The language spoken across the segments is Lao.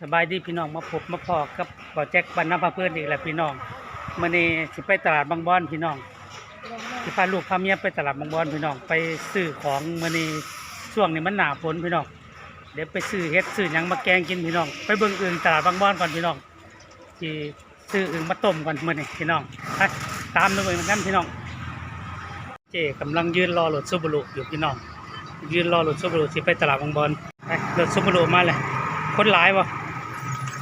ສະບາຍດີພີ່ນ້ອງ ມາພົບມາພໍ້ກັບບ່າວແຈັກ ບ້ານນາພາເພີນ ອີກແລ້ວພີ່ນ້ອງ. ມື້ນີ້ຊິໄປຕະຫຼາດບາງບອນພີ່ນ້ອງ ຊິພາລູກພາເມຍໄປຕະຫຼາດບາງບອນພີ່ນ້ອງ ໄປຊື້ຂອງ. ມື້ນີ້ຊ່ວງນີ້ມັນໜ້າຝົນພີ່ນ້ອງ ດຽວໄປຊື້ເຫັດຊື້ຫຍັງມາແກງກິນພີ່ນ້ອງ. ໄປເບິ່ງອຶ່ງຕະຫຼາດບາງບອນກ່ອນພີ່ນ້ອງ ຊິຊື້ອຶ່ງມາຕົ້ມກ່ອນມື້ນີ້ພີ່ນ້ອງ. ໄປຕາມດູເບິ່ງນຳກັນພີ່ນ້ອງ. ເຈ້ກຳລັງຢືນລໍລົດຊູບາຣຸຢູ່ພີ່ນ້ອງ ຢືນລໍລົດຊູບາຣຸຊິໄປຕະຫຼາດບາງບອນ. ໄປ ລົດຊູບາຣຸມາແລ້ວ. ຄົນຫຼາຍບໍ່?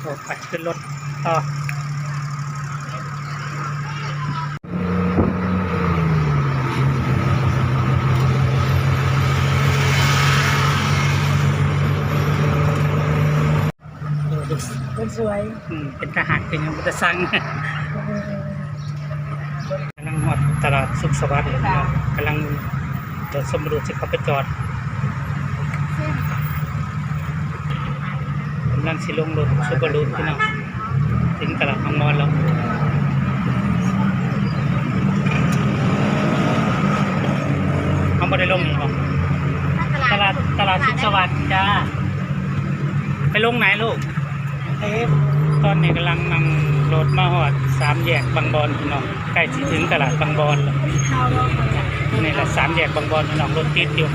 ໂອ້ ໄປຂຶ້ນລົດຕໍ່. ເອີ ຄົນສວຍ ອືມ ເປັນຕາຮັກ ເປັນຫຍັງເປັນຕາຊັງ. ກຳລັງຮອດຕະຫຼາດສຸກສະຫວັດແລ້ວພີ່ນ້ອງ ກຳລັງຈອດສົມມະດູດຊິເຂົ້າໄປຈອດ ກຳລັງຊິລົງລົດສຸບາຣຸພີ່ນ້ອງ ເຖິງຕະຫຼາດບາງບອນແລ້ວ. ເຮົາບໍ່ໄດ້ລົງນີ້ບໍ? ຕະຫຼາດ ຕະຫຼາດສຸກສະຫວັດຈ້າ. ໄປລົງໃນລູກ? ເອ ຕອນນີ້ກຳລັງນັ່ງລົດມາຮອດສາມແຍກບາງບອນພີ່ນ້ອງ ໃກ້ຊິເຖິງຕະຫຼາດບາງບອນແລ້ວ. ນີ້ລະສາມແຍກບາງບອນພີ່ນ້ອງ ລົດຕິດຢູ່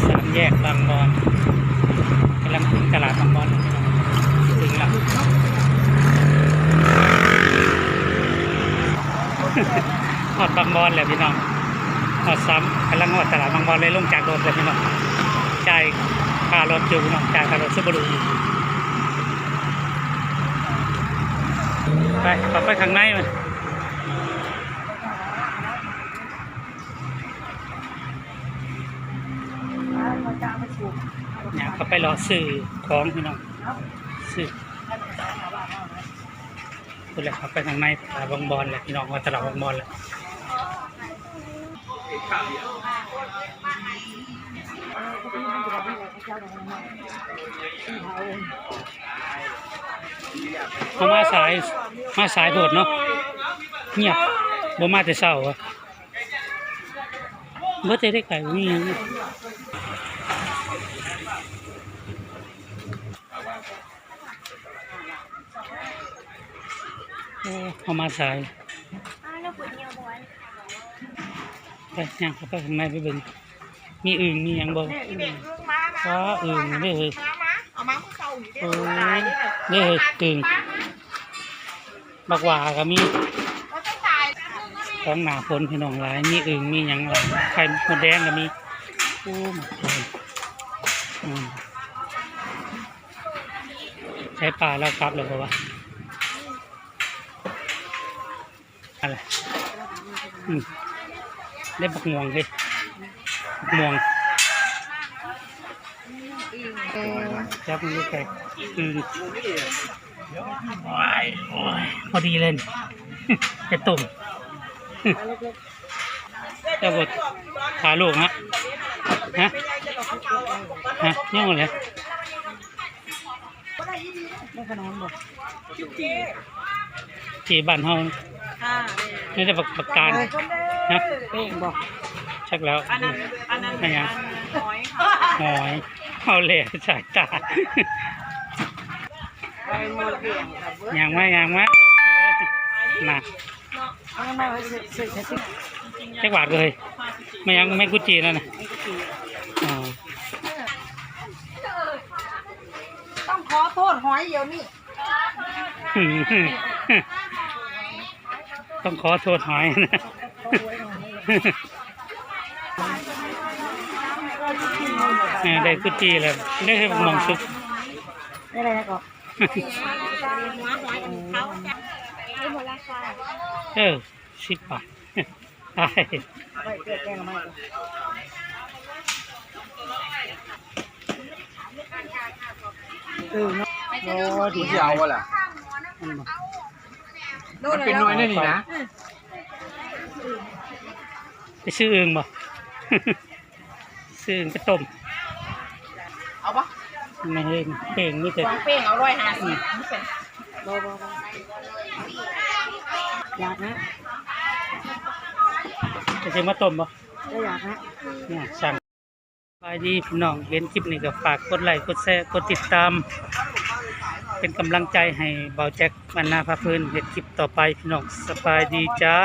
ສາມແຍກບາງບອນ ກຳລັງເຖິງຕະຫຼາດບາງບອນແລ້ວພີ່ນ້ອງ ເຖິງແລ້ວ. ຮອດບາງບອນແລ້ວພີ່ນ້ອງ ຮອດສາມ ກຳລັງຮອດຕະຫຼາດບາງບອນເລີຍ. ລົງຈາກລົດແລ້ວພີ່ນ້ອງ ຈ່າຍຄ່າລົດຢູ່ພີ່ນ້ອງ ຈ່າຍຄ່າລົດຊຸບາຣຸ. ໄປ ເຂົ້າໄປຂ້າງໃນມັນ ຍ່າງເຂົ້າໄປເລາະຊື້ຂອງພີ່ນ້ອງ ຊື້ ພຸ້ນແຫຼະ ເຂົ້າໄປຂ້າງໃນຕະຫຼາດບາງບອນແຫຼະພີ່ນ້ອງ ວ່າຕະຫຼາດບາງບອນແຫຼະ. ເຮົາມາສາຍ ມາສາຍໂພດເນາະ ງຽບ ບໍ່ມາແຕ່ເຊົ້າ. ເບິດເດ້ ໄກ່ບໍ່ມີຫຍັງ. ໂອ້ ເຮົາມາສາຍ ໄປ ຍ່າງເຂົ້າໄປຂ້າງໃນໄປເບິ່ງ ມີອຶ່ງມີຫຍັງບໍ່? ອືມ ວ້າ ອຶ່ງເດ້ເຮີ້ຍ ເອົາມາມື້ເຊົ້ານີ້ເດ້ ເອີ ເດ້ເຮີ້ຍ ອຶ່ງ. ບັກຫວ້າກໍມີ ຂອງໜ້າຝົນພີ່ນ້ອງຫຼາຍ ມີອຶ່ງມີຫຍັງຫຼາຍ ໄຂ່ມົດແດງກໍມີ. ໂອ້ ໝາກເຂືອ ອືມ ໃສ່ປາລາວກັບແລ້ວບໍ່ວະ? ອັນ ອືມ ໄດ້ບັກມ່ວງເດ້ ບັກມ່ວງ ຈັບມັນຢູ່ໃກ້ ອືມ ໂອ້ຍ ພໍດີເລີຍ ຈະຕົ້ມ ເຈົ້າບໍ່ຖ້າລູກ ຮະ ຮະ ຍັງບໍ່ເລີຍ. ໄດ້ຂະໜົມບໍ່? ຈີ່ບ້ານເຮົາ ອ່າ ນີ້ແຕ່ບັກ ບັກຕານ ຮະ ເປ້ງບໍ່? ຈັກແລ້ວ ອັນນັ້ນ ອັນນັ້ນ ແມ່ນຫຍັງ? ຫອຍ ຫອຍ ເອົາແລ້ວສາຍຕາ ຍ່າງມາ ຍ່າງມາ ນະ. ເອົາມາເອີຍ ຊື້ ຊື້ ຊື້ ຈັກບາດເອີຍ? ແມ່ນຫຍັງ? ແມ່ງກຸຈີ່ນັ້ນນະ? ອໍ ຕ້ອງຂໍໂທດຫອຍດຽວນີ້ ຕ້ອງຂໍໂທດຫອຍ ເອີ ໄດ້ກຸຈີ່ແລ້ວ ໄດ້ໃຫ້ບັກມ່ວງສຸກ ໄດ້ແລ້ວກໍ ຫົວຫອຍອັນເຂົາຈະ ເອີ ສິບບາດ ເອົາໄປເກືອແກງເອົາມາ ເອີເນາະ ໂອ້ ດີ ຊິເອົາບໍ່ລະ? ມັນເປັນໜ່ວຍແນວນີ້ນະ ໄປຊື້ອຶ່ງບໍ່? ຊື້ໄປຕົ້ມ ເອົາບໍ່? ແມ່ເຮັງ ເປັງມີແຕ່ ສອງເປັງເອົາຮ້ອຍຫ້າສິບ ອືມ ບໍ່ ບໍ່ ບໍ່ ຢາກນະ ຈະຊື້ມາຕົ້ມບໍ່? ບໍ່ຢາກນະ ນະ ສັ່ງ ສະບາຍດີພີ່ນ້ອງ ເຫັນຄລິບນີ້ກໍຝາກກົດໄລ ກົດແຊ ກົດຕິດຕາມ ເປັນກຳລັງໃຈໃຫ້ບ່າວແຈັກ ບັນນາພາເພີນ ເຮັດຄລິບຕໍ່ໄປພີ່ນ້ອງ. ສະບາຍດີຈ້າ.